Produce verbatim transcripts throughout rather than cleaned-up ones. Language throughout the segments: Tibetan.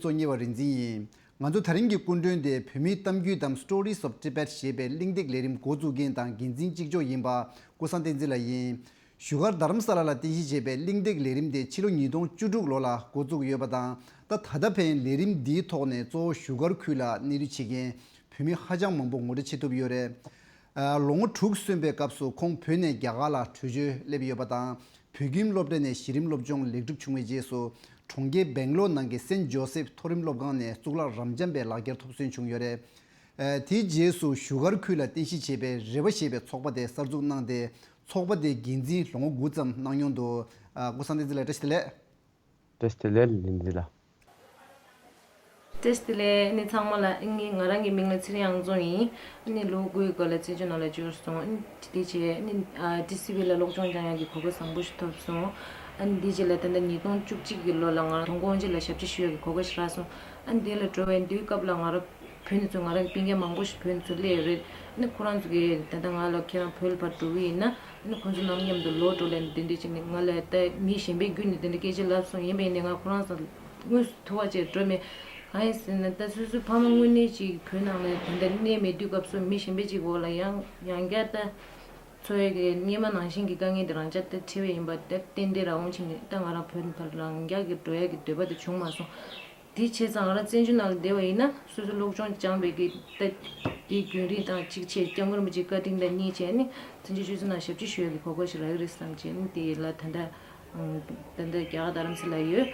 གཙོ་གཉེར་བ་རིག་འཛིན་ཡིན། ང་ཚོ་ད་རིང་གི་སྐུ་མགྲོན་དེ་བོད་མིའི་གཏམ་རྒྱུད་དམ་Stories of Tibet ཞེས་པའི་གླེང་སྟེགས་ལས་རིམ་འགོ་འཛུགས་མཁན་དང་འགན་འཛིན་གཅིག་ལྕོགས་ཡིན་པ་ཀུན་བཟང་བསྟན་འཛིན་ལགས་ཡིན། བཞུགས་སྒར་རྡ་རམ་ས་ལ་ལ་རྟེན་གཞི་བྱས་པའི་གླེང་སྟེགས་ལས་རིམ་དེ་ཕྱི་ལོ་ཉིས་སྟོང་བཅུ་དྲུག་ལོ་ལ་འགོ་བཙུགས་ཡོད་པ་དང་། ད་ད་ལྟ་ཕན་ལས་རིམ་འདིའི་ཐོག་ནས་གཙོ་བོ་བཞུགས་སྒར་ཁུལ་ལ་གནས་སྡོད་བྱེད་མཁན་བོད་མི་ཧ་ཅང་མང་པོ་ངོ་སྤྲོད་བྱེད་ཐུབ་ཡོད་རེད། ཨ། ལོ་ངོ་དྲུག་སོན་པའི་སྐབས་སུ་ཁོང་བོད་ནས་རྒྱ་གར་ལ་བྲོས་བྱོལ་སླེབས་ཡོད་པ་དང་། བོད་ཁྱིམ་སློབ་གྲྭ་ནས་གཞི་རིམ་སློབ་སྦྱོང་ལེགས་གྲུབ་བྱུང་བའི་རྗེས་སུ། གྲོང་ཁྱེར་སྦེང་ལོར་ནང་གི་སེན་ཇོ་སེབ་མཐོ་རིམ་སློབ་ཁང་ནས་གཙུག་ལག་རབ་འབྱམས་པའི་ལག་འཁྱེར་ཐོབ་སོན་བྱུང་ཡོད་རེད། ཨ། དེའི་རྗེས་སུ་བཞུགས་སྒར་ཁུལ་ལ་རྟེན་གཞི་བྱས་པའི་རེ་བ་ཞེས་པའི་ཚོགས་པ་དེ་གསར་འཛུགས་གནང་སྟེ། ཚོགས་པ་དེའི་འགན་འཛིན་ལོ་ངོ་དགུ་ཙམ་གནང་མྱོང་འདུག་ཨ། ཀུན་བཟང་བསྟན་འཛིན་ལགས། བཀྲ་ཤིས་བདེ་ལེགས། བཀྲ་ཤིས་བདེ་ལེགས། ལིན་ཛི་ལགས། བཀྲ་ཤིས་བདེ་ལེགས། ཨ་ནི་ཚང་མ་ལ། ཨ་ནི་ང་རང་གི་མིང་ལ་ཚེ་རིང་དབྱངས་འཛོམས་ཡིན། ཨ་ནི་ལོ་དགུའི་སྐོར་ལ་བཙན་བྱོལ་ནང་ལ་འབྱོར་སོང་། ཨ་ནི་དེ་རྗེས་ཨ་ནི་ཨ་ཊི་སི་ཝི་ལ་སློབ་སྦྱོང་སྦྱང་ཡག་གི་གོ་སྐབས་བཟང་པོ་ཞིག་ཐོབ་སོང་། ཨ་ནི་དེ་རྗེས་ལ་ད་ལྟ་ཉིས་སྟོང་བཅུ་གཅིག་གི་ལོ་ལ་ང་རང་དོན་དགོང་ཅིག་ལ་ཞབས་ཕྱི་ཞུ་ཡག་གི་གོ་སྐབས་ཤིག་རག་སོང་། ཨ་ནི་དེ་ལ་འགྲོ་བའི་དུས་སྐབས་ལ་ང་རང་བོད་ནས་ཚུར་ང་རང་གི་སྤུན་ཀྱག་མང་པོ་ཞིག་བོད་ནས་ཚུར་སླེབས་ཡོད་རེད། ཨ་ནི་ཁོ་རང་ཚོ་གིས་ད་ལྟ་ང་ལ་ཁྱེད་རང་བོད་ལ་ཕར་འགྲོ་གི་ཡིན་ན། ཨ་ནི་ཁོང་ཚོ་རྣམས་མཉམ་དུ་ལོག་འགྲོ་ལབ་ནས་དེ་འདྲ་བྱས་ནས་ང་ལ་ད་མི་གཞན་པའི་བརྒྱུད་ནས་དེ་འདྲ་སྐད་ཆ་ལབ་སོང་། ཡིན་པ་ཡིན་ནའི་ང་ཁོ་རང་ཚོ་དངོས་སུ་ཐུག་པ་བྱས་འགྲོ་མེད། གང་ཡིན་ཟེར་ན་ད་སོ་སོའི་ཕ་མ་དངོས་གནས་ཅིག་བོད་ནང་ལ་དེ་འདྲ་གནས་མེད་དུས་སྐབས་སུ་མི་གཞན་པ་ཅིག་གི་འོག་ལ་ཡང་ཡང་བསྐྱར་ད་འཚོ་བའི་གི་སྔོན་མ་ནང་བཞིན་གྱི་དཀའ་ངལ་དེ་རང་འཇགས་ད་འཕྲད་པ་ཡིན་པ་ད་ཏན་ཏན་རང་དབང་ཕྱིན་ནས་ད་ང་རང་བོད་ནས་ཕར་རང་འཇགས་ཀྱི་འགྲོ་ཡག་གི་འདོད་པ་དེ་བྱུང་མ་སོང་། དེ་བྱས་ཙང་ང་རང་བཙན་བྱོལ་ནང་ལ་བསྡད་པ་ཡིན་ན་སོ་སོ་སློབ་སྦྱོང་སྦྱངས་པའི་གི་ད་དེའི་རྒྱུན་རིང་དང་གཅིག་བྱས། སྐྱབས་མགོན་རིན་པོ་ཆེའི་བཀའ་དྲིན་དང་གཉིས་བྱས་ནི་བཙན་བྱོལ་སྤྱི་ཚོགས་ནང་ཞབས་ཕྱི་ཞུ་ཡག་གི་གོ་སྐབས་ཤིག་རག་གི་རེད་བསམ་བྱས་ནི་དེ་ལ་ད་ལྟ་ད་ལྟ་རྒྱ་གར་རྡ་རམ་ས་ལ་ཡོད།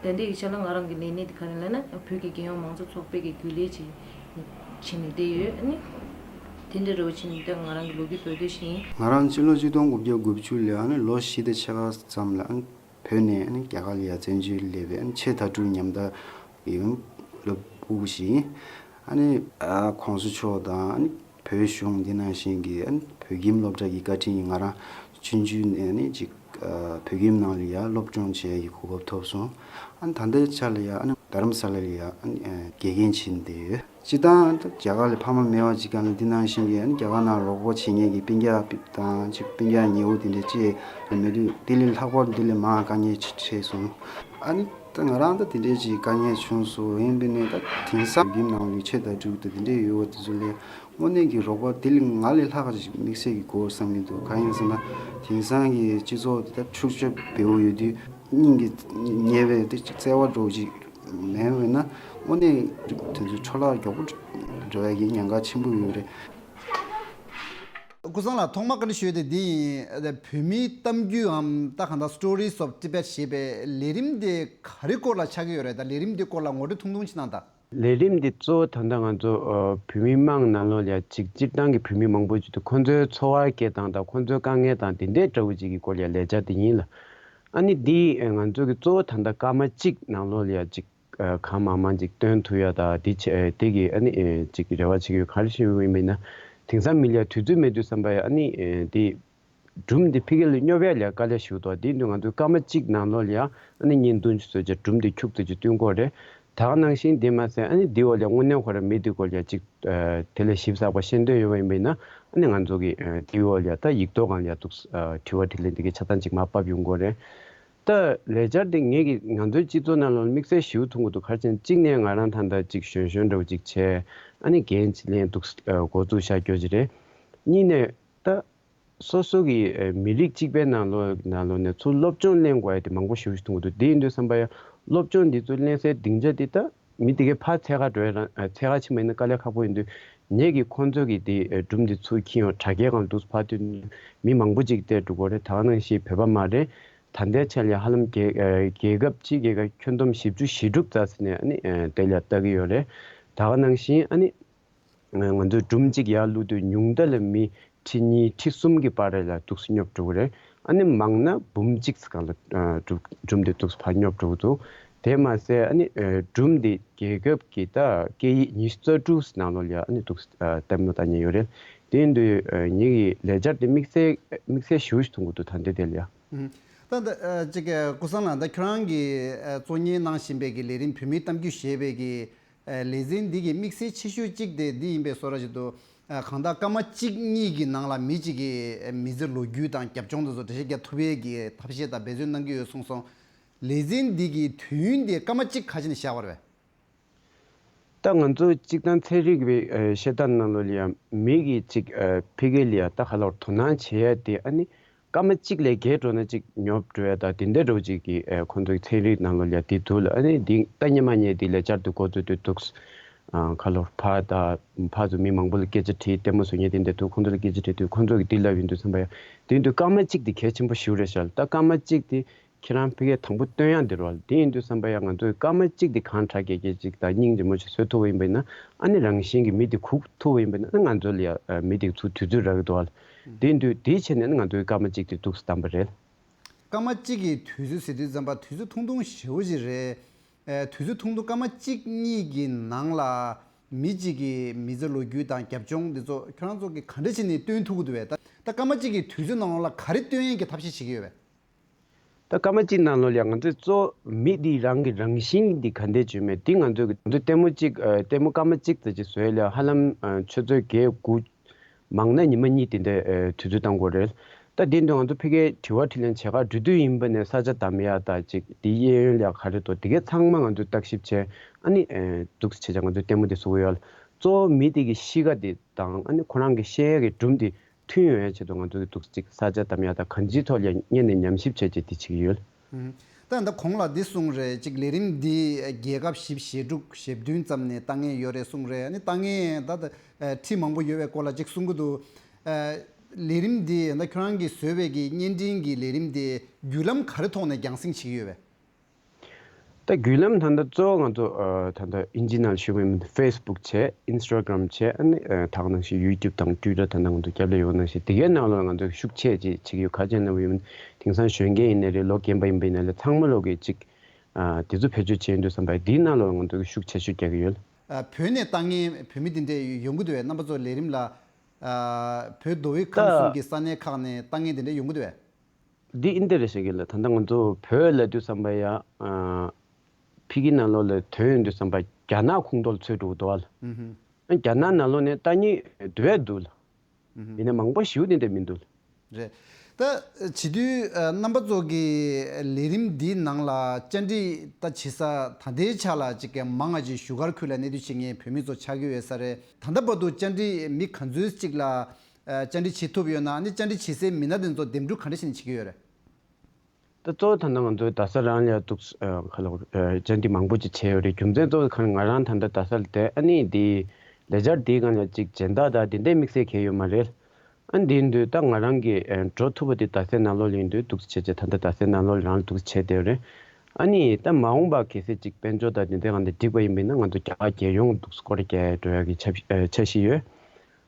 ད་ལྟའི་ཆ་ལ་ང་རང་གི་ལས་གནས་དེ་ག་རེ་ལབ་ན་བོད་ཀྱི་རྒྱལ་ཡོངས་མང་གཙོ་ཚོགས་པའི་གི་རྒྱུན་ལས་ཅིག་བྱས་ནས་བསྡད་ཡོད། ཨ་ནི་དེ་འདྲ་རེ་བ་བྱས་ནས་ད་ང་རང་གི་ལོ་རྒྱུས་བོད་སྐད་ཤིག་ཡིན། ང་རང་སྤྱི་ལོ་ཆིག་སྟོང་དགུ་བརྒྱ་དགུ་བཅུ་ལོའི་ཨ་ནི་ལོ་བཞི་དང་ཕྱེད་ཀ་ཙམ་ལ་ཨ་ནི་བོད་ནས་ཨ་ནི་རྒྱ་གར་ལ་ཡར་བཙན་བྱོལ་སླེབས་པའི་ཨ་ནི་ཆེས་མཐའ་དྲུག་ཉམས་ཐག་ཡིན་སློབ་ཕྲུག་ཞིག་ཡིན། ཨ་ནི་ཨ་གོང་ས་མཆོག་དང་ཨ་ནི་བོད་གཞུང་འདི་ནང་བཞིན་གྱི་ཨ་ནི་བོད་ཁྱིམ་སློབ་གྲྭ་གི་བཀའ་དྲིན་ཡིན། ང་རང་ཆུང་ཆུང་ནས་ཨ་ནི་ཅིག་ཨ་བོད་ཁྱིམ་ནང་ལ་ཡར་སློབ་སྦྱོང་བྱེད་ཡག་གི་གོ་སྐབས་ཐོབ་སོང་། ཨ་ནི་ད་ལྟའི་ཆ་ལ་ཡར་ཨ་ནི་རྡ་རམ་ས་ལ་ལ་ཡར་ཨ་ནི་ཨ་དགེ་རྒན་བྱེད་བསྡད་ཡོད། སྤྱིར་བཏང་རྒྱ་གར་ལ་ཕ་མ་མེད་པ་ཅིག་ག་ལ་འདི་ནང་བཞིན་གྱི་ཨ་ནི་རྒྱ་གར་ནང་རོགས་པ་བྱེད་མཁན་གྱི་སྤུན་ཀྱག་དང་ཅིག་སྤུན་ཀྱག་ཉེ་བོ་དེ་འདྲ་ཅིག་མེད་དུས་དེ་ལས་ལྷག་པར་འདི་ལས་མང་དཀའ་ངལ་ཆེ་འཕྲད་སོང་། ཨ་ནི་ད་ང་རང་ད་དེ་འདྲའི་ཅིག་དཀའ་ངལ་བྱུང་སོང་། ཡིན་པས་ནས་ད་དེང་སང་རྒྱུན་ནང་ལུས་ཆེ་དང་དྲུག་ད་དེ་འདྲའི་ཡོད་པ་དེ་ཚོ་ལས་དངོས་གནས་ཀྱི་རོགས་པ་དེ་ལས་ང་ལས་ལྷག་ཅིག་དམིགས་བསལ་གྱི་དགོས་བསམ་གྱི་འདུག་གང་ཡིན་ཟེར་ན་དེང་སང་གི་སྤྱི་ཚོགས་དེ་ད་འཁྲུག་ཆ་བེའུ་ཡོད་དུས། སྙིང་གི་ཉེ་བའི་དེ་ཅིག་བརྩེ་བ་འདྲ་བོ་ཅིག་མེད་པས་ན་དངོས་གནས་དེ་ཚོ་འཕྲོ་བརླག་མགྱོགས་པོ་འགྲོ་ཡ་གི་ཉེན་ཁ་ཆེན་པོ་ཡོད་རེད། ཀུན་བཟང་ལགས་ཐོག་མར་བཀའ་འདྲི་ཞུ་ཡ་དེ་འདི་ཡིན། བོད་མིའི་གཏམ་རྒྱུད་འམ་ད་གང་ལྟར་Stories of Tibet ཞེས་པའི་ལས་རིམ་དེ་ག་རེ་སྐོར་ལ་ཆགས་ཀྱི་ཡོད་རེད། ད་ལས་རིམ་དེ་སྐོར་ལ་ངོ་སྤྲོད་ཐུང་ཐུང་ཅིག་གནང་དང་། ལས་རིམ་འདི་གཙོ་བོ་ད་ལྟ་ང་ཚོ་ཨ་བོད་མི་མང་ནང་ལོགས་ལ་ཡ་ཅིག་སྤྱིར་བཏང་གི་བོད་མི་མང་པོ་ཅིག་ཏུ་ཁོ་ཚོའི་འཚོ་བ་སྐྱེལ་སྟངས་དང་ཁོ་ཚོའི་དཀའ་ངལ་དང་དེ་འདྲའི་འདྲ་བོ་ཅིག་གི་སྐོར་ལ་ཡ་ལས་འཆར་དེ་ཡིན་ལ། ཨ་ནི་འདི་ང་ཚོ་གི་གཙོ་བོ་ད་ལྟ་སྐར་མ་གཅིག་ནང་ལོགས་ལ་ཡ་ཅིག་ཨ་གང་མང་མང་ཅིག་སྟོན་ཐུབ་ཡ་ད་འདི་བྱས་དེ་གི་ཨ་ནི་ཨེ་ཅིག་རེ་བ་བྱེད་ཀྱི་ཡོད། ག་རེ་ཞུ་ཡིན་པ་ཡིན་ན་དེང་སང་མི་ལ་ཡ་དུས་ཚོད་མེད་དུས་ཙམ་པ་ཡ་ཨ་ནི་ཨེ་འདི། སྒྲུང་འདི་ཕ་གི་ལ་སྙོབ་ཡ་ལ་དཀའ་ལས་ཞིག་འདུག་དེ་ཡིན་དུས་ང་ཚོས་སྐར་མ་གཅིག་ནང་ལོགས་ལ་ཡང་ཨ་ནི་བརྙན་ཐུང་ཅིག་བཟོས་བྱས་སྒྲུང་འདི་འཁྱུག་ཙམ་ཅིག་སྟོན་དགོས་རེད། ད་ག་ནང་བཞིན་དེ་མ་ཟད་ཨ་ནི་འདི་འོག་ལ་དངོས་གནས་ཁོ་རང་མི་འདི་སྐོར་ལ་ཅིག་ཨ་དེ་ལས་ཞིབ་ཚགས་པ་ཤེས་འདོད་ཡོད་པ་ཡིན་པ་ཡིན་ན་ཨ་ནི་ང་ཚོ་གི་ཨ་འདི་འོག་ལ་ད་ཡིག་ཐོག་སྒང་ལ་འདུག་ཨ་དྲི་བ་དྲིས་ལན་འདི་གའི་ཆ་ཚང་ཅིག་མར་ཕབ་ཡོང་དགོས་རེད། ད་ལས་འཆར་འདི་ངེད་ཀྱི་ང་ཚོའི་སྤྱི་ཚོགས་ནང་ལོགས་དམིགས་བསལ་ཞེ་པོ་མཐོང་གི་འདུག་ག་རེ་ཟེར་ན་གཅིག་ནས་ང་རང་ད་ལྟ་ཅིག་གཞོན་གཞོན་འདྲ་བོ་ཅིག་བྱས་ཨ་ནི་འགན་ཅིག་ལེན་འདུག་ཨ་འགོ་བཙུགས་བཞག་རྒྱུ་ཅིག་རེད། གཉིས་ནས་ད། སོ་སོ་གི་ཨ་མི་རིགས་གཅིག་པའི་ནང་ལོགས་ནང་ལོགས་ནས་ཚུར་སློབ་སྦྱོང་ལེན་དགོས་ཡ་དེ་མང་པོ་ཞེ་པོ་ཞིག་མཐོང་གི་འདུག་དེ་ཡིན་དུས་ཙམ་པ་ཡང་སློབ་སྦྱོང་འདི་ཚུར་ལེན་སའི་སྡིངས་ཆ་འདི་ད་མི་དེ་གའི་ཕར་འཚོལ་ག་འགྲོ་ཡ་རང་ཨ་འཚོལ་ག་ཕྱིན་པ་ཡིན་ན་དཀའ་ལས་ཁག་པོ་ཡིན་དུས་ངེད་ཀྱིས་ཁོང་ཚོ་གི་དེ་ཨ་སྒྲུང་འདི་ཚུར་འཁྱེར་ཡོང་དྲ་རྒྱའི་སྒང་འདུག་ཕར་བཏོན་དུས་མི་མང་པོ་ཅིག་བལྟས་འགྲོ་གི་རེད། ད་ག་ནང་བཞིན་བོད་པ་མ་རེད། ད་ལྟའི་ཆ་ལ་ཧ་ལམ་རྒྱལ་ཨ་རྒྱལ་ཁབ་སྤྱིའི་རྒྱལ་ཁབ་ཁྱོན་བསྡོམས་བཞི་བཅུ་ཞེ་དྲུག་ཙམ་ཟིན་ནས་ཨ་ནི་ཨ་དེ་ལ་ལྟ་གི་ཡོད་རེད། ད་ག་ནང་བཞིན་ཨ་ནི། ང་ཚོས་སྒྲུང་གཅིག་ཡར་བླུགས་དུས་ཉུང་མཐའ་ལ་མི་ཁྲི་གཉིས་ཁྲི་གསུམ་གྱི་བར་ལ་འདུག་སེ་སྙོབ་འགྲོ་གི་རེད། ཨ་ནི་མང་ན་འབུམ་གཅིག་སྒང་ལ་ཨ་སྒྲུང་སྒྲུང་དེ་འདུག་སེ་ཕར་སྙོབ་འགྲོ་གི་འདུག་དེ་མ་ཟད་ཨ་ནི་ཨ་སྒྲུང་དེ་རྒྱལ་ཁབ་ཀྱི་ད་སྐད་ཡིག་ཉི་ཤུ་རྩ་དྲུག་ནང་ལོགས་ལ་ཡ་ཨ་ནི་འདུག་སེ་ཨ་བཏབ་ནོ་ལྟ་མཁན་ཡོད་རེད། དེ་ཡིན་དུས་ཨ་ངེད་ཀྱི་ལས་འཆར་དེ་དམིགས་བསལ་དམིགས་བསལ་ཞེ་པོ་ཞིག་མཐོང་གི་འདུག་ད་ལྟའི་དེ་ལ་ཡ། ཨུམ། ད་ད་ཨ་ཅིག་ཨ་ཀུན་བཟང་ལགས་ད་ཁྱོད་རང་གིས་ཨ་གཙོ་གཉེར་གནང་བཞིན་པའི་གི་ལས་རིམ་བོད་མིའི་གཏམ་རྒྱུད་ཞེས་པའི་གི་ཨ་ལེ་ཚན་འདི་གི་དམིགས་བསལ་ཆེ་ཤོས་གཅིག་དེ་འདི་ཡིན་པའི་བཟོ་འདྲ་ཞིག་འདུག་ཨ་གང་ལྟར་སྐར་མ་གཅིག་གཉིས་ཀྱི་ནང་ལ་མི་གཅིག་གི་ཨ་མི་ཚེ་ལོ་རྒྱུས་དང་རྒྱབ་ལྗོངས་དེ་ཚོ་འགྲེལ་བཤད་རྒྱག་ཐུབ་ཡས་ཀྱི་ཐབས་ཤེས་དང་འབད་བརྩོན་གནང་གི་ཡོད་གསུངས་སོང་། ལེ་ཚན་འདི་གི་དུས་ཡུན་དེ་སྐར་མ་གཅིག་ཁ་ཤས་ནས་བཞག་པ་རེད། ད་ང་ཚོ་སྤྱིར་བཏང་ཚན་རིག་པའི་ཨ་བཤད་སྟངས་ནང་ལོགས་ལ་ཡང་མི་གི་ཅིག་ཨ་ཕ་གི་ལ་ཡང་ད་ག་ལབ་དོ་སྣང་བྱེད་ཡ་དེ་ཨ་ནི་སྐར་མ་གཅིག་ལས་བརྒལ་འགྲོ་ན་ཅིག་ཉོབ་འགྲོ་ཡ་ད་དེ་འདྲ་འདྲ་བོ་ཅིག་གི་ཨ་ཁོང་ཚོ་གི་ཚན་རིག་ནང་ལོགས་ལ་ཡང་དེ་འདུག་ལ། ཨ་ནི་འདི་ད་སྔོན་མ་ངས་འདི་ལས་བཅར་དུས་འགོ་བཙུགས་དུས་འདུག་ཨ་ག་ལབ་ཕར་ད་ཕར་ཚུར་མི་མང་པོ་ལ་སྐད་ཆ་དྲིས། ལྟད་མོ་བཟོ་མཁན་དེ་འདྲ་འདུག་ཁོང་ཚོ་ལ་སྐད་ཆ་དྲིས་དུས་ཁོང་ཚོ་གི་འདི་ལབ་ཡིན་དུས་ཙམ་པ་ཡ་དེ་ཡིན་དུས་སྐར་མ་གཅིག་དེ་གལ་ཆེན་པོ་ཞེ་པོ་རེད་ཤག་ད་སྐར་མ་གཅིག་དེ་ཁྱེད་རང་ཕ་གིར་དང་པོ་སྟོན་ཡག་འདི་རེད་བ། དེ་ཡིན་དུས་ཙམ་པ་ཡ་ང་ཚོས་སྐར་མ་གཅིག་དེ་གང་དྲག་གེ་གེ་ཅིག་དང་སྙིང་རྗེ་མོ་ཞིག་བཟོ་ཐུབ་པ་ཡིན་པ་ཡིན་ན། ཨ་ནི་རང་བཞིན་གྱིས་མི་དེ་སྒུག་ཐུབ་པ་ཡིན་པ་ཡིན་ན། ཨ་ནི་ང་ཚོ་ལ་ཡ་ཨ་མི་དེ་ཚུར་དུས་ཚོད་རག་གི་འདུག་བ། དེ་ཡིན་དུས་དེའི་ཆེད་ནས་ཨ་ནི་ང་ཚོས་སྐར་མ་གཅིག་དེ་འདུག་སེ་བདམས་པ་རེད། སྐར་མ་གཅིག་གི་དུས་ཚོད་ཟེར་དུས་ཙམ་པ་དུས་ཚོད་ཐུང་ཐུང་ཞེ་པོ་ཅིག་རེད། ཨེ་དུས་ཚོད་ཐུང་ཐུང་སྐར་མ་གཅིག་གཉིས་ཀྱི་ནང་ལ་མི་གཅིག་གི་མི་ཚེ་ལོ་རྒྱུས་དང་རྒྱབ་ལྗོངས་འདི་ཚོ་ཁྱོད་རང་ཚོ་གིས་ག་འདྲ་བྱས་ནས་སྟོན་ཐུབ་ཀྱི་འདུག་བས། ད་ད་སྐར་མ་གཅིག་གི་དུས་ཚོད་ནང་ལ་ག་རེ་སྟོན་ཡས་ཀྱི་ཐབས་ཤེས་བྱེད་ཀྱི་ཡོད་བས། ད་སྐར་མ་གཅིག་ནང་ལོགས་ལ་ང་ཚོས་གཙོ་བོ་མི་འདི་རང་གི་རང་བཞིན་འདི་ག་འདྲས་བྱུང་མེད་འདི་ང་ཚོས་ང་ཚོས་ལྟད་མོ་གཅིག་ཨ་ལྟད་མོ་སྐར་མ་གཅིག་ཙམ་ཅིག་བཟོ་ཡས་ལ་ཧ་ལམ་ཨ་ཆུ་ཚོད་བརྒྱད་དགུ་མང་ན་ཉི་མ་གཉིས་དེ་འདྲ་ཨ་དུས་ཚོད་བཏང་དགོས་རེད། ད་དེ་དུས་ང་ཚོ་ཕ་གིའི་དྲི་བ་དྲིས་ལན་བྱེད་གར་འགྲོ་དུས་ཡིན་པ་ནས་ས་ཆ་བདམས་ཡ་ད་ཅིག་དེའི་གཡས་གཡོན་ལ་ག་རེ་འདུག་དེ་གའི་ཚང་མ་ང་ཚོས་བརྟག་ཞིབ་བྱས། ཨ་ནི་ཨ་འདུག་སེ་བྱས་བྱས་ང་ཚོས་ལྟད་མོ་དེ་བཟོ་གི་ཡོད་ལ། གཙོ་བོ་མི་དེ་གི་གཤིས་ཀ་དེ་དང་ཨ་ནི་ཁོ་རང་གི་བཤད་ཡས་ཀྱི་སྒྲུང་དེ་མཐུན་ཡོང་ཡ་ཆེད་དུ་ང་ཚོ་གི་འདུག་ཅིག་ས་ཆ་བདམས་ཡ་དང་གང་ཅིའི་ཐོག་ལ་སྔོན་ནས་ཉམས་ཞིབ་བྱས་རྗེས་དེ་བྱེད་ཀྱི་ཡོད། ད་ད་གོང་ལ་འདི་གསུངས་རེད། ཅིག་ལས་རིམ་འདི་རྒྱལ་ཁབ་བཞི་བཅུ་ཞེ་དྲུག་ཞེ་བདུན་ཙམ་ནས་ལྟ་མཁན་ཡོད་རེད་གསུངས་རེད། ཨ་ནི་ལྟ་མཁན་ད་ད་ཁྲི་མང་པོ་ཡོད་པའི་སྐོར་ལ་ཅིག་གསུང་གི་འདུག་ལས་རིམ་འདི་ད་ཁྱོད་རང་གིས་བཟོས་པའི་གི་བརྙན་འཕྲིན་གྱི་ལས་རིམ་འདི་བརྒྱུད་ལམ་ག་རེ་ཐོག་ནས་རྒྱང་སྲིང་བྱེད་ཀྱི་ཡོད་པས། ད་བརྒྱུད་ལམ་ད་ལྟ་གཙོ་བོ་ང་ཚོ་ཨ་ད་ལྟ་ཨིན་ཇི་ནང་ཞུ་བའི་Facebook་བྱས། Instagram་བྱས། ཨ་ནི་ཨ་ད་ག་ནང་བཞིན་YouTube་དང་Twitter་ད་ལྟ་ང་ཚོ་རྒྱབ་ལ་ཡོད་ནང་བཞིན་དེ་གའི་ནང་ལ་ང་ཚོ་ཤུགས་ཆེ་ཅིག་བྱེད་ཀྱི་ཡོད། ག་ཅི་ན་བའི་དེང་སང་གཞོན་སྐྱེས་ཡིན་ནའི་རེད། ལོ་རྒན་པ་ཡིན་པ་ཡིན་ནའི་ལ་ཚང་མ་ལོག་གི་ཅིག་ཨ་དེ་ཚོ་བེད་སྤྱོད་བྱེད་ཡོང་དུས་ཙམ་པ་དེའི་ནང་ལ་ང་ཚོ་གི་ཤུགས་ཆེ་ཤོས་རྒྱག་གི་ཡོད། ཨ་བོད་ནས་ལྟ་མཁན་བོད་མི་དེ་འདྲས་ཡོང་གི་འདུག་བས། རྣམ་པ་ཚོ་ལས་རིམ་ལ་ཨ་བོད་མདོ་དབུས་ཁམས་གསུམ་གྱི་ས་གནས་ཁག་ནས་ལྟ་མཁན་དེ་འདྲས་ཡོང་གི་འདུག་བས། འདི་ཨིན་དེ་རེད་ཤག་གི་ལ། ད་ལྟ་ང་ཚོ་བོད་ལབ་དུས་ཙམ་པ་ཡ་ཨ་ཕ་གི་ནང་ལོགས་ལ་ཐོན་ཡོང་དུས་ཙམ་པ་རྒྱ་ནག་ཁོངས་གཏོགས་ལ་ཚུད་འགྲོ་གི་འདུག་བ་ལ། ཨ་རྒྱ་ནག་ནང་ལོགས་ནས་ལྟ་མཁན་འདུག་བས་འདུག་ལ། ཡིན་ན་མང་པོ་ཞེ་པོ་དེ་འདྲ་མི་འདུག་ལ། རེད། ད་བྱེད་དུས་ཨ་རྣམ་པ་ཚོ་གི་ལས་རིམ་འདིའི་ནང་ལ་བཅར་འདྲི་ད་བྱེད་ས་ད་ལྟའི་ཆ་ལ་ཅིག་གི་མང་ང་ཅིག་བཞུགས་སྒར་ཁུལ་ལ་གནས་སྡོད་བྱེད་མཁན་བོད་མི་ཚོ་ཆགས་ཀྱི་ཡོད་ས་རེད། ད་ལྟ་བར་དུ་བཅར་འདྲི་མི་ག་ཚོད་ཅིག་ལ་ཨ་བཅར་འདྲི་བྱེད་ཐུབ་ཡོད་ན། ཨ་ནི་བཅར་འདྲི་བྱེད་སའི་མི་སྣ་དེ་ཚོ་འདེམས་སྒྲུག་ག་འདྲ་བྱས་ནས་བྱེད་ཀྱི་ཡོད་རེད། ད་གཙོ་བོ་ད་ལྟ་ང་ཚོའི་རྡ་ས་རང་ལ་འདུག་ཨ་ག་ལ་ཨ་བཅར་འདྲི་མང་པོ་ཅིག་བྱས་ཡོད་རེད། རྒྱུ་མཚན་གཙོ་བོ་གང་ང་རང་ད་ལྟ་རྡ་ས་ལ་བསྡད། ཨ་ནི་འདི་ལས་འཆར་འདིའི་སྒང་ལ་ཅིག་སྦྱིན་བདག་དང་དེ་འདྲའི་དམིགས་བསལ་གང་ཡོད་མ་རེད། ཨ་འདི་ཡིན་དུས་ད་ང་རང་གིས་ཨ་འགྲོ་ཐུབ་པ་དེ་རྡ་སའི་ནང་ལོགས་ལ་ཡིན་དུས་འདུག་བྱས་བྱས་ད་ལྟ་རྡ་སའི་ནང་ལོགས་ལ་རང་འདུག་བྱས་བསྡད་ཡོད་རེད། ཨ་ནི་ད་མ་འོངས་པ་གལ་སྲིད་ཅིག་དཔལ་འབྱོར་དང་དེ་འདྲའི་སྒང་ལ་འགྲིག་པ་ཡིན་པ་ཡིན་ན་ང་ཚོ་རྒྱ་གར་རྒྱལ་ཡོངས་འདུག་སྐོར་ར་རྒྱག་འགྲོ་ཡག་གི་འཆར་གཞི་ཨ་འཆར་གཞི་ཡོད།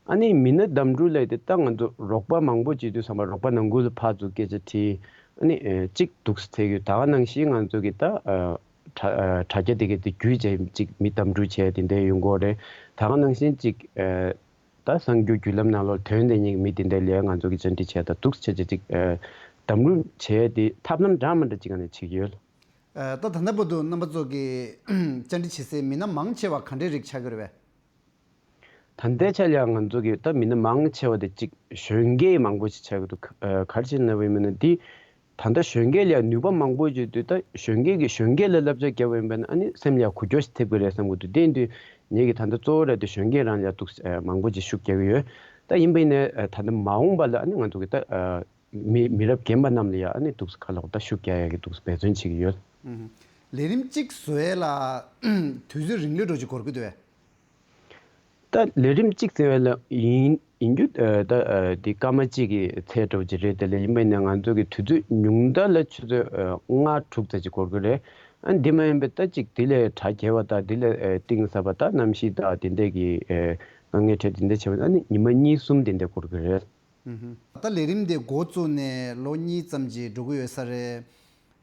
ཨ་ནི་མི་སྣ་འདེམས་སྒྲུག་ལས་དེ་ད་ང་ཚོ་རོགས་པ་མང་པོ་བྱེད་དུས་ཙམ་པ་རོགས་པ་ནང་ཁུལ་ལ་ཕར་ཚུར་སྐད་ཆ་དྲིས། ཨ་ནི་ཨེ་གཅིག་འདུག་སེ་ཐེག་ཡོད། ད་ག་ནང་བཞིན་ང་ཚོ་གི་ད་ཨ་དྲ་ཨ་དྲ་རྒྱ་དེ་གའི་དེ་བརྒྱུད་བྱས་ཅིག་མི་འདེམས་སྒྲུག་བྱས་དེ་འདྲ་ཡོང་གི་ཡོད་རེད། ད་ག་ནང་བཞིན་ཅིག་ཨེ་ད་གསར་འགྱུར་བརྒྱུད་ལམ་ནང་ལོགས་ཐོན་བསྡད་མཁན་གྱི་མི་དེ་འདྲ་ལ་ང་ཚོ་གི་བཅར་འདྲི་བྱས་དང་འདུག་སེ་བྱས་ཅིག་ཨེ་འདེམས་སྒྲུག་བྱས་དེ་ཐབས་ལམ་འདྲ་མི་འདྲ་ཅིག་ག་ནས་བྱེད་ཀྱི་ཡོད། ཨེ་ད་ད་ལྟ་བར་དུ་རྣམ་པ་ཚོ་གི་བཅར་འདྲི་བྱེད་སའི་མི་སྣ་མང་ཆེ་བ་ག་འདྲའི་རིགས་ཆགས་ཀྱི་རེད་བས། ད་ལྟའི་ཆ་ལ་ཡང་ང་ཚོ་གི་ད་མི་སྣ་མང་ཆེ་བ་དེ་གཅིག་གཞོན་སྐྱེས་མང་པོ་ཞིག་ཆགས་ཀྱི་འདུག་ཨ་ག་རེ་བྱས་ན་བའི་མི་སྣ་འདི་ད་ལྟ་གཞོན་སྐྱེས་ལ་ཡང་ནུས་པ་མང་པོ་ཅིག་འདུག་ད་གཞོན་སྐྱེས་ཀྱིས་གཞོན་སྐྱེས་ལ་བསླབ་བྱ་བརྒྱབ་པ་ཡིན་པ་ན་ཨ་ནི་སེམས་ལ་ཡང་འགུལ་སྐྱོད་ཞིག་ཐེབས་ཀྱི་རེད་བསམ་གྱི་འདུག་དེ་ཡིན་དུས་ངེད་ཀྱིས་ད་ལྟ་གཙོ་བོ་ར་དེ་གཞོན་སྐྱེས་རང་ལ་ཡང་འདུག་ཨ་མང་པོ་ཅིག་ཤུགས་རྒྱག་གི་ཡོད། ད་ཡིན་པ་ཡིན་ནའི་ཨ་ད་ལྟ་མ་འོངས་པ་ལ་ཨ་ནི་ང་ཚོ་གི་ད་ཨ་མི་མི་རབས་རྒན་པ་རྣམས་ལ་ཡང་ཨ་ནི་འདུག་ཁ་ལོག་ད་ཤུགས་རྒྱག་ཡ་གི་འདུག་འབད་བརྩོན་བྱེད་ཀྱི་ཡོད། ལས་རིམ་གཅིག་བཟོ་ཡས་ལ་དུས་ཚོད་རིང་ལོས་འགྲོ་ཅིག་འགོར་གི་འདུག་བས། ད་ལས་རིམ་གཅིག་ཟེར་བ་ལ་ཡིན་ཡིན་རྒྱུ་ཨ་ད་ཨ་འདི་སྐར་མ་གཅིག་གི་ཚད་འདྲ་བོ་ཅིག་རེད། དེ་ལས་ཡིན་པ་ཡིན་ན་ང་ཚོ་གི་དུས་ཚོད་ཉུང་མཐའ་ལ་ཆུ་ཚོད་ཨ་ལྔ་དྲུག་ཙམ་ཅིག་འགོར་གི་རེད། ཨ་འདི་མ་ཡིན་པའི་ད་ཅིག་དེ་ལས་གྲ་རྒྱས་པ་དང་དེ་ལས་ཨ་གཏིང་ཟབ་པ་ད་གནམ་གཤིས་དང་དེ་འདྲས་ཀྱི་ཨ་དཀའ་ངལ་འཕྲད་དེ་འདྲས་བྱས་པ་ན་ཨ་ནི་ཉི་མ་གཉིས་གསུམ་དེ་འདྲས་འགོར་གི་རེད། ད་ལས་རིམ་དེ་འགོ་བཙུགས་ནས་ལོ་གཉིས་ཙམ་ཅིག་འགྲོ་གི་ཡོད་ས་རེད།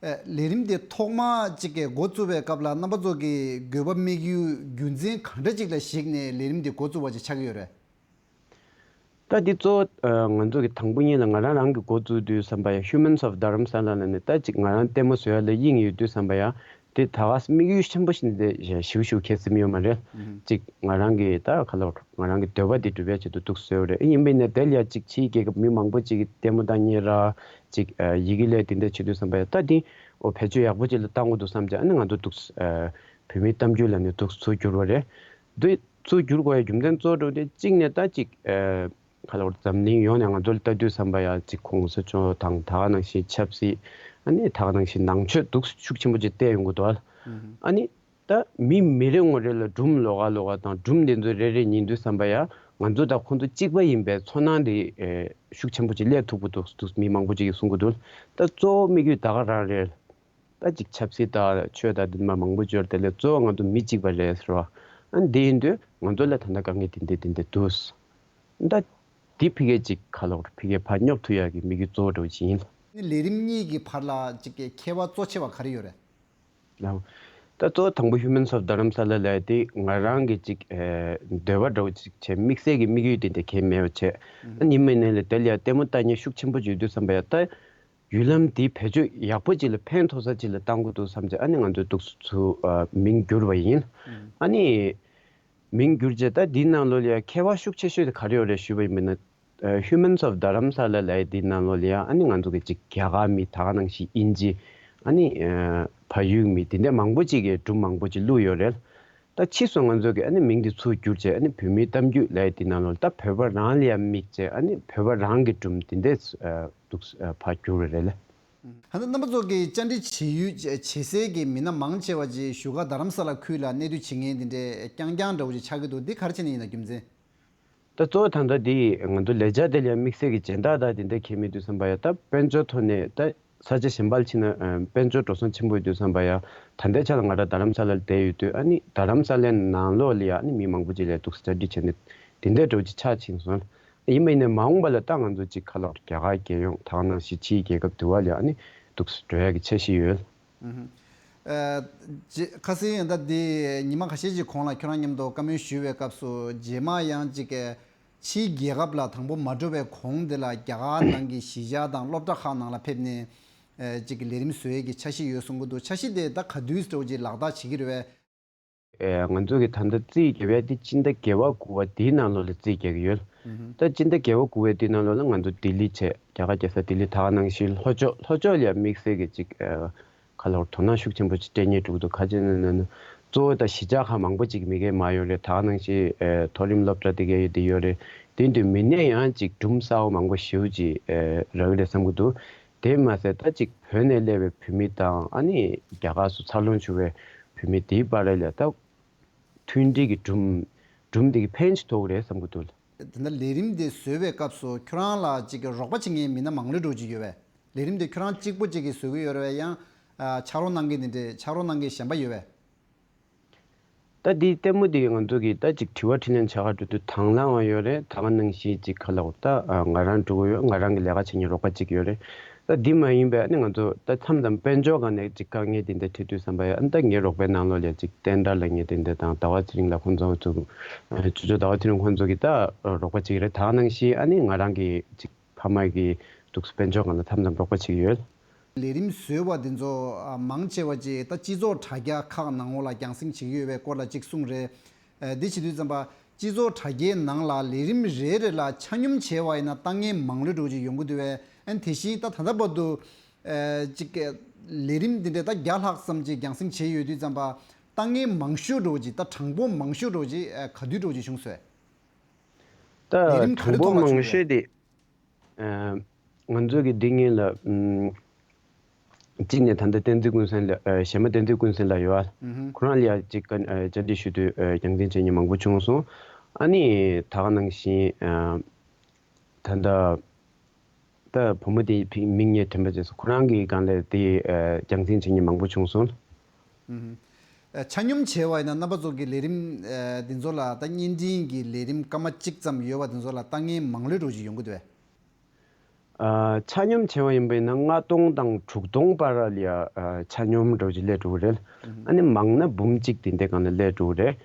ཨེ་ལས་རིམ་དེ་ཐོག་མ་གཅིག་གི་འགོ་བཙུགས་པའི་སྐབས་ལ་རྣམ་པ་ཚོ་གི་དགོས་པ་དམིགས་ཡུལ་རྒྱུ་མཚན་གང་འདྲ་ཅིག་ལ་གཞིགས་ནས་ལས་རིམ་དེ་འགོ་བཙུགས་པ་ཅིག་ཆགས་ཀྱི་ཡོད་རེད། ད་འདི་གཙོ་བོ་ཨ་ང་ཚོ་གི་དང་པོ་ཉིད་ལ་ང་རང་རང་གི་འགོ་བཙུགས་དུས་ཙམ་པ་ཡ་Humans of Dharamsala ལབ་ནས་ད་ཅིག་ང་རང་ལྟད་མོ་བཟོ་ཡ་ལ་དབྱིངས་ཡོད་དུས་ཙམ་པ་ཡ་དེ་ད་ག་སེ་དམིགས་ཡུལ་ཆེན་པོ་ཞིག་འདི་ཞིག་ཞིག་ཁྱད་སེམས་ཡོད་མ་རེད། ཅིག་ང་རང་གི་ད་ག་ལབ་ང་རང་གི་འདོད་པ་དེ་འགྲུབ་ཡ་ཆེད་དུ་འདུག་བཟོས་པ་རེད། ཡིན་པ་ཡིན་ནའི་དེ་ལ་ཡ་ཅིག་ཕྱིའི་རྒྱལ་ཁབ་མི་མང་པོ་ཅིག་གི་ལྟད་མོ་ལྟ་མཁན་ར་ཅིག་ཨ་ཡི་གེ་ལས་དེ་འདྲ་བྱེད་དུས་ཙམ་པ་ཡ་ད་དེ་འོ་བེད་སྤྱོད་ཡག་པོ་ཅིག་ལ་བཏང་དགོས་འདུག་བསམ་བྱས་ཨ་ནི་ང་ཚོ་འདུག་ཨ་བོད་མིའི་གཏམ་རྒྱུད་ལབ་ནས་འདུག་ཚུར་བསྒྱུར་བ་རེད། འདི་ཚུར་བསྒྱུར་དགོས་ཡ་རྒྱུ་མཚན་གཙོ་བོ་འདི་གཅིག་ནས་ད་གཅིག་ཨ་ག་ལ་བར་འཛམ་གླིང་ཡོངས་ནས་ང་ཚོ་ལ་ལྟ་དུས་ཙམ་པ་ཡ་གཅིག་གོང་ས་མཆོག་དང་ད་ག་ནང་བཞིན་ཆབ་སྲིད། ཨ་ནི་ད་ག་ནང་བཞིན་ནང་ཆོས་འདུག་ཤུགས་ཆེན་པོ་ཅིག་བལྟས་ཡོང་གི་འདུག་ཨ། ཨ་ནི་ད་མི་མི་རེ་ངོ་རེ་ལ་སྒྲུང་ལོགས་ཀ་ལོགས་ཀ་དང་སྒྲུང་འདི་ཚོ་རེ་རེ་ཉན་དུས་ཙམ་པ་ཡ་ང་ཚོ་དང་ཁོང་ཚོ་གཅིག་པ་ཡིན་པའི་ཚོར་སྣང་འདི་ཨེ་ཤུགས་ཆེན་པོ་ཅིག་སླེབས་ཐུབ་ཀྱི་འདུག་འདུག་མི་མང་པོ་ཅིག་གིས་གསུང་གི་འདུག་ད་གཙོ་བོ་དམིགས་ཡུལ་ད་ག་རང་རེད། ད་ཅིག་ཆབ་སྲིད་དང་ཆོས་དང་འདི་མ་མང་པོ་འབྱོར་དེ་ལས་གཙོ་བོ་ང་ཚོ་མི་གཅིག་པ་རེད་ཟེར་བ། ཨ་འདི་ཡིན་དུས་ང་ཚོ་ལ་ད་ལྟ་དཀའ་ངལ་འདི་འདི་འདི་འདི་འདུག་ད་འདི་ཕ་གིར་ཅིག་ག་ལ་བར་ཕ་གིར་ཕར་སྙོབ་ཐུབ་ཡག་གི་དམིགས་ཡུལ་གཙོ་བོ་འདྲ་བོ་ཅིག་ཡིན། ནི་ལས་རིམ་གཉིས་ཀྱི་བར་ལ་ཅིག་གི་ཁྱད་པར་གཙོ་ཆེ་བ་ག་རེ་ཡོད་རེད། ལགས། ད་གཙོ་བོ་དང་པོ་Humans of Dharamsala ལབ་ཡ་དེ་ང་རང་གི་ཅིག་ཨེ་འདོད་པ་འདྲ་བོ་ཅིག་བྱས། དམིགས་བསལ་གྱི་དམིགས་ཡུལ་དེ་འདྲ་གང་ཡང་མེད་པ་བྱས། ཨ་ནི་མིན་ནས་ལས་དེ་ལ་ཡ་ལྟད་མོ་ལྟ་མཁན་ཤུགས་ཆེན་པོ་ཅིག་ཡོད་དུས་ཙམ་པ་ཡ་ད་ཡུལ་ལམ་དེ་བེད་སྤྱོད་ཡག་པོ་ཅིག་ལ་ཕན་ཐོགས་ས་ཅིག་ལ་བཏང་དགོས་འདུག་བསམ་བྱས། ཨ་ནི་ང་ཚོས་འདུག་སེ་ཚུར་ཨ་མིང་བསྒྱུར་བ་ཡིན། ཨ་ནི་མིང་བསྒྱུར་རྗེས་ད་འདིའི་ནང་ལོགས་ལ་ཡ་ཁྱད་པར་ཤུགས་ཆེ་ཤོས་དེ་ག་རེ་ཡོད་རེད་ཞུས་པ་ཡིན་པ་ན། ཨ་Humans of Dharamsala ལབ་ཡ་འདིའི་ནང་ལོགས་ལ་ཡ་ཨ་ནི་ང་ཚོ་གི་ཅིག་རྒྱ་གར་མི་ད་ག་ནང་བཞིན་དབྱིན་ཇི། ཨ་ནི་ཨ་བལ་ཡུལ་མི་དེ་འདྲ་མང་པོ་ཅིག་གིས་སྒྲུང་མང་པོ་ཅིག་བླུགས་ཡོད་རེད། ད་ཕྱིས་སུ་ང་ཚོ་གིས་ཨ་ནི་མིང་འདི་ཚུར་བསྒྱུར་བྱས། ཨ་ནི་བོད་མིའི་གཏམ་རྒྱུད་ལབ་ཡ་འདིའི་ནང་ལོགས་ལ་ད་བོད་པ་རང་ལ་ཡ་དམིགས་བྱས། ཨ་ནི་བོད་པ་རང་གི་སྒྲུང་དེ་འདྲ་ཨ་འདུག་ཨ་ཕར་བསྒྱུར་བ་རེད་ལ། ཧ་ད་རྣམ་པ་ཚོ་གི་བཅར་འདྲི་བྱེད་ཡུལ་བྱེད་སའི་གི་མི་སྣ་མང་ཆེ་བ་ཅིག་བཞུགས་སྒར་རྡ་རམ་ས་ལ་ཁུལ་ལ་གནས་སྡོད་བྱེད་མཁན་དེ་འདྲའི་རྐྱང་རྐྱང་འདྲ་བོ་ཅིག་ཆགས་ཀྱི་འདུག་འདི་ག་རེ་བྱས་ནས་ཡིན་ན་རྒྱུ་མཚན། ད་གཙོ་བོ་ད་ལྟ་འདི་ང་ཚོ་ལས་འཆར་དེ་ལ་དམིགས་བསལ་གྱི་སྦྱིན་བདག་དང་དེ་འདྲ་གང་ཡང་མེད་དུས་ཙམ་པ་ཡ་ད་དཔལ་འབྱོར་ཐོག་ནས་ད་ས་ཆ་གཞན་པར་ཕྱིན་ན་ཨ་དཔལ་འབྱོར་འགྲོ་སོང་ཆེན་པོ་ཡོད་དུས་ཙམ་པ་ཡ། ད་ལྟའི་ཆ་ལ་ང་རང་རྡ་རམ་ས་ལར་བསྡད་ཡོད་དུས། ཨ་ནི་རྡ་རམ་ས་ལའི་ནང་ལོགས་ལ་ཡ་ཨ་ནི་མི་མང་པོ་ཅིག་ལ་འདུག་སེ་གྲ་སྒྲིག་བྱས་ནས་དེ་འདྲ་འདྲ་བོ་ཅིག་ཆགས་ཕྱིན་སོང་། ཡིན་པ་ཡིན་ནའི་མ་འོངས་པ་ལ་ད་ང་ཚོ་ཅིག་ག་ལ་རྒྱ་གར་རྒྱལ་ཡོངས་ད་ག་ནང་བཞིན་ཕྱིའི་རྒྱལ་ཁབ་དེ་བ་ལ་ཡ་ཨ་ནི་འདུག་སེ་འགྲོ་ཡ་གི་འཆར་གཞི་ཡོད། ཨུ་ཧུ། ཨ་རྗེ་ཁ་སང་ད་འདི་ཉི་མ་ཁ་ཤས་ཅིག་གོང་ལ་ཁྱོད་རང་མཉམ་དུ་བཀའ་མོལ་ཞུ་བའི་སྐབས་སུ་རྗེས་མ་ཡང་ཅིག་གི་ཕྱིའི་རྒྱལ་ཁབ་ལ་དང་པོ་མ་འགྲོ་བའི་གོང་དེ་ལ་རྒྱ་གར་ནང་གི་གཞིས་ཆགས་དང་སློབ་གྲྭ་ཁག་ནང་ལ་ཕེབས་ནས་ཨ་ཅིག་གི་ལས་རིམ་བཟོ་ཡས་ཀྱི་འཆར་གཞི་ཡོད་གསུང་གི་འདུག་འཆར་གཞི་དེ་ད་ག་དུས་འདྲ་བོ་ཅིག་ལག་བསྟར་བྱེད་ཀྱི་རེད་པས། ཨེ་ང་ཚོ་གི་ད་ལྟ་རྩིས་རྒྱག་ཡ་དེ་སྤྱི་ཟླ་བརྒྱད་པ་དགུ་པ་དེའི་ནང་ལོགས་ལ་རྩིས་རྒྱག་གི་ཡོད། ད་སྤྱི་ཟླ་བརྒྱད་པ་དགུ་པའི་དེའི་ནང་ལོགས་ལ་ང་ཚོ་ལྡི་ལི་བྱས། རྒྱ་གར་རྒྱལ་ས་ལྡི་ལི། ད་ག་ནང་བཞིན་ལྷོ་ཕྱོགས། ལྷོ་ཕྱོགས་ལ་ཡ་དམིགས་བསལ་གྱི་ཅིག་ཨ་ག་ལ་བར་དོ་སྣང་ཤུགས་ཆེན་པོ་ཅིག་སྤྲད་མཁན་འགྲོ་གི་འདུག་ག་རེ་ཟེར་ན་ན་ན་གཙོ་བོ་ད་གཞིས་ཆགས་ཁག་མང་པོ་ཅིག་མི་སྒེར་མ་ཡོད་རེད། ད་ག་ནང་བཞིན་ཨེ་མཐོ་རིམ་སློབ་གྲྭ་དེ་གའི་ཡོད་དེ་ཡོད་རེད། དེ་འདྲ་མི་སྣས་ཡང་ཅིག་སྒྲུང་གསར་པ་མང་པོ་ཞེ་པོ་ཅིག་ཨེ་རག་གི་རེད་བསམ་གྱི་འདུག་དེ་མ་ཟད་ད་ཅིག་བོད་ནས་སླེབས་པའི་བོད་མི་དང་། ཨ་ནི་རྒྱ་གར་སུ་འཚར་ལོངས་བྱུང་བའི་བོད་མི་དེའི་བར་ལ་ད་མཐུན་སྒྲིལ་གྱི་སྒྲུང་སྒྲུང་དེ་གི་ཕན་ཅིག་ཐོགས་ཀྱི་རེད་བསམ་གྱི་འདུག་དེ་འདྲ་ལས་རིམ་དེ་བཟོས་པའི་སྐབས་སུ་ཁྱོད་རང་ལ་ཅིག་གི་རོགས་པ་བྱེད་མཁན་མི་སྣ་མང་རུ་འགྲོ་གི་ཡོད་པས། ལས་རིམ་དེ་ཁྱོད་རང་གཅིག་པོ་ཅིག་གིས་བཟོ་གི་ཡོད་རེད་པས། ཡང་ཨ་ཕྱག་རོགས་གནང་མཁན་དེ་འདྲས་ཕྱག་རོགས་གནང་མཁན་གཞན་པ་ཡོད་པས། ད་འདིའི་ལྟད་མོ་འདི་ང་ཚོ་གིས་ད་ཅིག་དྲི་བ་དྲིས་ལན་བྱ་ག་འགྲོ་དུས་དང་བླངས་པ་ཡོད་རེད། ད་ག་ནང་བཞིན་ཅིག་ག་ལ་འོ་ད་ང་རང་འགྲོ་གི་ཡོད། ང་རང་གི་ལས་ཀ་བྱེད་མཁན་རོགས་པ་གཅིག་ཡོད་རེད། ད་འདི་མ་ཡིན་པའི་ཨ་ནི་ང་ཚོ་ད་མཚམས་མཚམས་དཔལ་འབྱོར་སྒང་ནས་ཅིག་དཀའ་ངལ་དེ་འདྲ་འཕྲད་དུས་ཙམ་པ་ཡ། ཨ་ནི་ད་ངའི་རོགས་པའི་ནང་ལོགས་ལ་ཅིག་བསྟན་དར་ལབ་མཁན་དེ་འདྲ་དང་ཟླ་བ་ཚེ་རིང་ལགས་ཁོང་ཚོ་ཚོ་ཅོ་ཅོ་ཟླ་བ་ཚེ་རིང་ཁོང་ཚོ་གི་ད་རོགས་པ་གཅིག་རེད། ད་ག་ནང་བཞིན་ཨ་ནི་ང་རང་གི་ཅིག་ཕ་མ་གི་འདུག་དཔལ་འབྱོར་སྒང་ལ་མཚམས་མཚམས་རོགས་པ་བྱེད་ཀྱི་ཡོད། ལས་རིམ་བཟོས་པ་འདི་ཚོ་ཨ་མང་ཆེ་བ་ཅིག་ད་སྤྱི་ཚོགས་དྲ་རྒྱ་ཁག་ནང་ལོགས་ལ་རྒྱང་སྲིང་བྱེད་ཀྱི་ཡོད་པའི་སྐོར་ལ་ཅིག་གསུངས་རེད། ཨ་འདི་བྱེད་དུས་ཙམ་པ་སྤྱི་ཚོགས་དྲ་རྒྱའི་ནང་ལ་ལས་རིམ་རེ་རེ་ལ་ཆ་སྙོམས་བྱས་པ་ཡིན་ན་ལྟ་མཁན་མང་རུ་འགྲོ་ཅིག་ཡོང་གི་འདུག་པས། ཨ་དེ་བཞིན་ད་ད་ལྟ་བར་དུ་ཨ་ཅིག་ལས་རིམ་འདི་འདྲ་ད་བརྒྱ་ལྷག་ཙམ་ཅིག་རྒྱང་སྲིང་བྱས་ཡོད་དུས་ཙམ་པ་ལྟ་མཁན་མང་ཤོས་འགྲོ་ཅིག་ད་གྲངས་འབོར་མང་ཤོས་འགྲོ་ཅིག་ཨ་ག་དུས་འགྲོ་ཅིག་བྱུང་སོང་། ད་ལས་རིམ་ག་རེ་གྲངས་འབོར་ཐོག་ལ་མང་བྱུང་ཤོས་ཡོད། དེ། ཨ་ང་ཚོ་གི་འདི་སྔོན་ལ་ཨམ་གཅིག་ནས་ད་ལྟ་བསྟན་འཛིན་ཀུན་བཟང་ལགས། ཨ་གཞས་མ་བསྟན་འཛིན་ཀུན་བཟང་ལགས་ཡོད་ཨ། ཁོ་རང་ལ་ཡ་གཅིག་ཀ་ཨ་བཅར་འདྲི་ཞུ་དུས་ཨ་རྒྱང་འཛིན་བྱེད་མཁན་མང་པོ་བྱུང་སོང་། ཨ་ནི་ད་ག་ནང་བཞིན་ཨ་ད་ལྟ་ད་བུ་མོ་དེ་ཕི་མིང་ངས་དྲན་པ་བརྗེད་སོང་། ཁོ་རང་གི་སྒང་ལ་དེ་ཨ་རྒྱང་འཛིན་བྱེད་མཁན་མང་པོ་བྱུང་སོང་། ཨ་ཆ་སྙོམས་བྱས་པ་ཡིན་ན་རྣམ་པ་ཚོ་གི་ལས་རིམ་ཨ་འདི་ཚོ་ལ་ད་བརྙན་འཕྲིན་གྱི་ལས་རིམ་སྐར་མ་གཅིག་ཙམ་ཡོད་པ་འདི་ཚོ་ལ་ལྟ་མཁན་མང་རུ་འགྲོ་ཅིག་ཡོང་གི་འདུག་པས། ཨ་ཆ་སྙོམས་བྱས་པ་ཡིན་པ་ཡིན་ན་ལྔ་སྟོང་དང་དྲུག་སྟོང་བར་ལ་ཡ་ཨ་ཆ་སྙོམས་འདྲ་བོ་ཅིག་སླེབས་འགྲོ་གི་རེད། ཨ་ནི་མང་ན་འབུམ་གཅིག་དེ་འདྲའི་སྒང་ལ་སླེབས་འགྲོ་གི་རེད།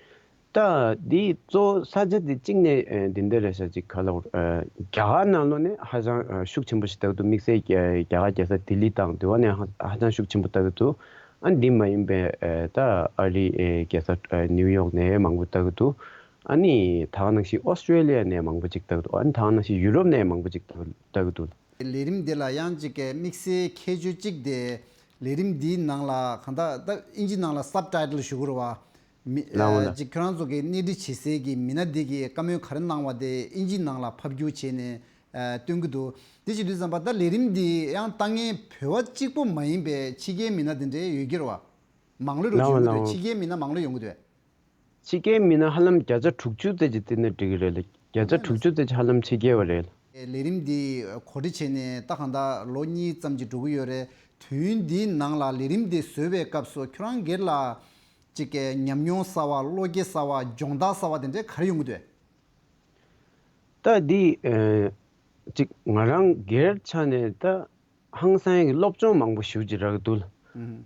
ད་འདི་གཙོ་བོ་ས་ཆ་འདི་གཅིག་ནས་ཨ་འདི་འདྲ་རེད་ཤག་ཅིག་ག་ལ་འོ་ཨ་རྒྱ་གར་ནང་ལོགས་ནས་ཧ་ཅང་ཨ་ཤུགས་ཆེན་པོ་ཞིག་ལྟ་གི་འདུག་དམིགས་བསལ་རྒྱ་རྒྱ་གར་རྒྱལ་ས་ལྡི་ལི་དང་དེ་བ་ནས་ཧ་ཧ་ཅང་ཤུགས་ཆེན་པོ་ལྟ་གི་འདུག་ཨ་འདི་མ་ཡིན་པའི་ཨ་ད་ཨ་རིའི་ཨ་རྒྱལ་ས་ཨ་ནིའུ་ཡོག་ནས་མང་པོ་ལྟ་གི་འདུག་ཨ་ནི་ད་ག་ནང་བཞིན་ཨོ་སི་ཀྲེ་ལི་ཡ་ནས་མང་པོ་ཅིག་ལྟ་གི་འདུག་ཨ་ནི་ད་ག་ནང་བཞིན་ཡུ་རོབ་ནས་མང་པོ་ཅིག་ལྟ་ལྟ་གི་འདུག་ལས་རིམ་འདི་ལ་ཡང་ཅིག་གི་དམིགས་བསལ་ཁྱད་ཆོས་གཅིག་དེ་ལས་རིམ་འདིའི་ནང་ལ་གང་ལྟར་ད་ཨིན་ཇི་ནང་ལ་སབ་ཊའི་ཊལ་ཞུ་གི་རེད་བ། མི་ལའོ་ལ། ཨ་ཅིག་ཁྱོད་རང་ཚོ་གི་སྣེ་ཁྲིད་བྱེད་སའི་གི་མི་སྣ་འདི་གི་བཀའ་མོལ་ག་རེ་གནང་བ་དེ་ཨིན་ཇི་ནང་ལ་ཕབ་བསྒྱུར་བྱས་ནས་ཨ་སྟོན་གྱི་འདུག་དེ་བྱེད་དུས་ཙམ་པ་ད་ལས་རིམ་འདི་ཡང་ལྟ་མཁན་བོད་པ་གཅིག་པོ་མ་ཡིན་པའི་ཕྱི་རྒྱལ་མི་སྣ་དེ་འདྲའི་ཡོད་ཀྱི་རེད་བ། མང་ལོས་རུ་ལའོ་ཡོང་གི་འདུག་ལའོ། ཕྱི་རྒྱལ་མི་སྣ་མང་ལོས་ཡོང་གི་འདུག་ཕྱི་རྒྱལ་མི་སྣ་ཧ་ལམ་བརྒྱ་ཆ་དྲུག་ཅུ་ཙམ་ཅིག་བརྩིས་ན་འགྲིག་གི་རེད་ལ། བརྒྱ་ཆ་དྲུག་ཅུ་ཙམ་ཅིག་ཧ་ལམ་ཕྱི་རྒྱལ་བ་རེད། ལས་རིམ་འདི་གོ་སྒྲིག་བྱས་ནས་ད་གང་ལྟར་ལོ་གཉིས་ཙམ་ཅིག་འགྲོ་གི་ཡོད་རེད། དུས་ཡུན་འདིའི་ནང་ལ་ལས་རིམ་འདི་བཟོ་བའི་སྐབས་སུ་ཁྱོད་རང་སྒེར་ལ་ཅིག་ཉམས་མྱོང་གསར་བ། བློ་སྐྱེད་གསར་བ། སྦྱོང་བརྡར་གསར་བ་དེ་འདྲའི་ག་རེ་ཡོང་གི་འདུག་ད་འདི་ཨ་ཅིག་ང་རང་སྒེར་ཆ་ནས་ད་ཧང་སང་ཡ་གི་སློབ་སྦྱོང་མང་པོ་ཞེ་པོ་ཅིག་རག་གི་འདུག་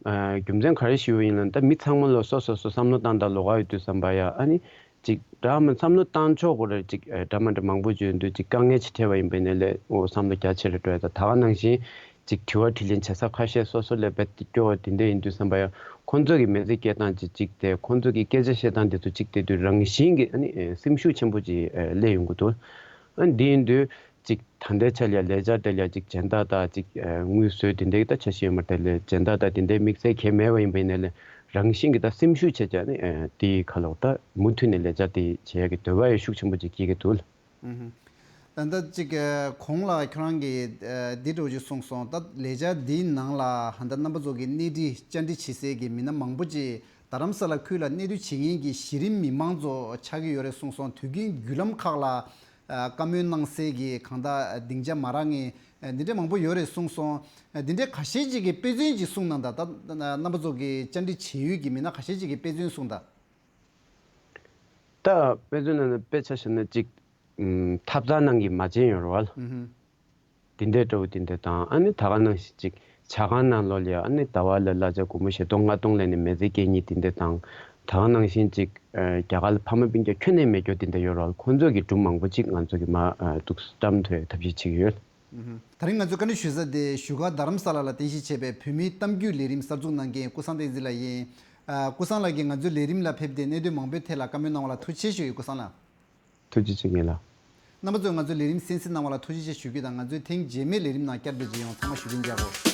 ཨ་རྒྱུ་མཚན་ག་རེ་ཞུ་བ་ཡིན་ན། ད་མི་ཚང་མ་ལོ་སོ་སོ་སོ་བསམ་བློ་བཏང་དང་ལོགས་ཀ་ཡོད་དུས་ཙམ་པ་ཡ། ཨ་ནི་ཅིག་འདྲ་མི་བསམ་བློ་བཏང་ཕྱོགས་སྐོར་ར་ཅིག་ཨ་འདྲ་མི་འདྲ་མང་པོ་ཅིག་ཡོད་དུས་ཅིག་དཀའ་ངལ་ཅིག་འཕྲད་པ་ཡིན་པ་ཡིན་ན་ལས་འོ་བསམ་བློ་རྒྱ་ཆེ་རུ་འགྲོ་ཡ། ད་ད་ག་ནང་བཞིན་ཅིག་དྲི་བ་དྲིས་ལན་བྱེད་ས་ཁ་ཤས་སོ་སོ་ལ་རྦད་དེ་སྐྱོ་བ་དེ་འདྲ་ཡིན་དུས་ཙམ་པ་ཡ། ཁོང་ཚོ་གི་མི་ཚེ་སྐྱེལ་སྟངས་ཅིག་གཅིག་དེ། ཁོང་ཚོ་གི་སྐད་ཆ་བཤད་སྟངས་དེ་ཚོ་གཅིག་དེ་དུས་རང་བཞིན་གྱི་ཨ་ནི་ཨ་སེམས་ཤུགས་ཆེན་པོ་ཅིག་ཨ་སླེབས་ཡོང་གི་འདུག་ཨ་འདི་ཡིན་དུས་ཅིག་ད་ལྟའི་ཆ་ལ་ཡ་ལས་འཆར་དེ་ལ་ཡ་ཅིག་སྦྱིན་བདག་དང་ཅིག་ཨ་དངུལ་བཟོས་དེ་འདྲའི་ད་འཆར་གཞི་ཡོད་མ་རེད། དེ་ལ་སྦྱིན་བདག་དང་དེ་འདྲའི་དམིགས་བསལ་གང་ཡང་མེད་པ་ཡིན་པ་ཡིན་ན་ལས་རང་བཞིན་གྱི་ད་སེམས་ཤུགས་ཆེ་ཆེ་ཨ་ནི་ཨ་དེའི་ཁ་ལོག་ད་མུ་མཐུད་ནས་ལས་འཆར་དེ་བྱེད་ཡ་གི་འདོད་པ་ཡ་ཤུགས་ཆེན་པོ་ཅིག་སྐྱེ་གི་འདུག་ཨུ་ཧུ། ད་ལྟ་ཅིག་གོང་ལ་ཁྱོད་རང་གིས་འདི་འདྲ་བོ་ཅིག་གསུངས་སོང་། ད་ལས་འཆར་འདིའི་ནང་ལ་ད་ལྟ་རྣམ་པ་ཚོ་གི་སྣེ་ཁྲིད་བཅར་འདྲི་བྱེད་སའི་གི་མི་སྣ་མང་པོ་ཅིག་རྡ་རམ་ས་ལ་ཁུལ་ལ་གནས་སྡོད་བྱེད་མཁན་གྱི་གཞི་རིམ་མི་མང་ཚོ་ཆགས་ཀྱི་ཡོད་རེད་གསུངས་སོང་། དུས་རྒྱུན་བརྒྱུད་ལམ་ཁག་ལ་བཀའ་མོལ་གནང་སའི་གི་གང་ལྟར་སྡིངས་ཆ་མ་རག་མཁན་འདི་འདྲ་མང་པོ་ཡོད་རེད་གསུངས་སོང་། འདི་འདྲའི་ཁ་ཤས་ཅིག་གི་དཔེ་མཚོན་ཅིག་གསུངས་གནང་དང་། ད་རྣམ་པ་ཚོ་གི་བཅར་འདྲི་བྱེད་ཡུལ་གྱི་མི་སྣ་ཁ་ཤས་ཅིག་གི་དཔེ་མཚོན་གསུངས་དང་། ད་དཔེ་མཚོན་ནང་ནས་དཔེ་ཆ་བཞག་ན་ཅིག་ཨུམ། ཐབ་ཚང་ནང་གི་མ་བྱན་ཡོད་རེད་བ། ཨུ་ཧུམ། དེ་འདྲའི་འདྲ་བོ་དེ་འདྲ་དང་། ཨ་ནི་ད་ག་ནང་བཞིན་ཅིག་ཇ་ཁང་ནང་ལོགས་ལ་ཡ་ཨ་ནི་ཟླ་བ་ལ་གླ་ཆ་སྒོར་མོ་བཞི་སྟོང་ལྔ་སྟོང་ལེན་ནས་མི་ཚེ་སྐྱེལ་མཁན་དེ་འདྲ་དང་། ད་ག་ནང་བཞིན་ཅིག་ཨ་རྒྱ་གར་ལ་ཕ་མ་སྤུན་ཀྱག་ཁྱོན་ནས་མེད་མཁན་དེ་འདྲ་ཡོད་རེད་བ། ཁོང་ཚོ་གི་སྒྲུང་མང་པོ་ཅིག་ང་ཚོ་གི་མར་ཨ་འདུག་བཀྲམ་ཐུབ་ཡ་ཐབས་ཤེས་བྱེད་ཀྱི་ཡོད། ཨུ་ཧུམ། ད་རིང་ང་ཚོས་བཀའ་འདྲི་ཞུ་ས་དེ་བཞུགས་སྒར་རྡ་རམ་ས་ལ་ལ་རྟེན་གཞི་བྱས་པའི་བོད་མིའི་གཏམ་རྒྱུད་ལས་རིམ་གསར་འཛུགས་གནང་མཁན་ཀུན་བཟང་བསྟན་འཛིན་ལགས་ཡིན། ཨ་ཀུན་བཟང་ལགས་ཀྱིས་ང་ཚོའི་ལས་རིམ་ལ་ཕེབས་ཏེ་གནད་དོན་མང་པོའི་ཐད་ལ་བཀའ་མོལ་གནང་བ་ལ་ཐུགས་རྗེ་ཆེ་ཞུ་ཡི། ཀུན་བཟང་ལགས། ཐུགས་རྗེ་ཆེ་ངེད་ལ། རྣམ་པ་ཚོས་ང་ཚོའི་ལས་རིམ་གསན་གཟིགས་གནང་བ་ལ་ཐུགས་རྗེ་ཆེ་ཞུ་རྒྱུ་དང་། ང་ཚོའི་ཐེངས་རྗེས་མའི་ལས་རིམ་ནང་བསྐྱར་དུ་མཇལ་ཡོང་། ཚང་མ་བཞུགས་གདན་འཇགས་དགོས།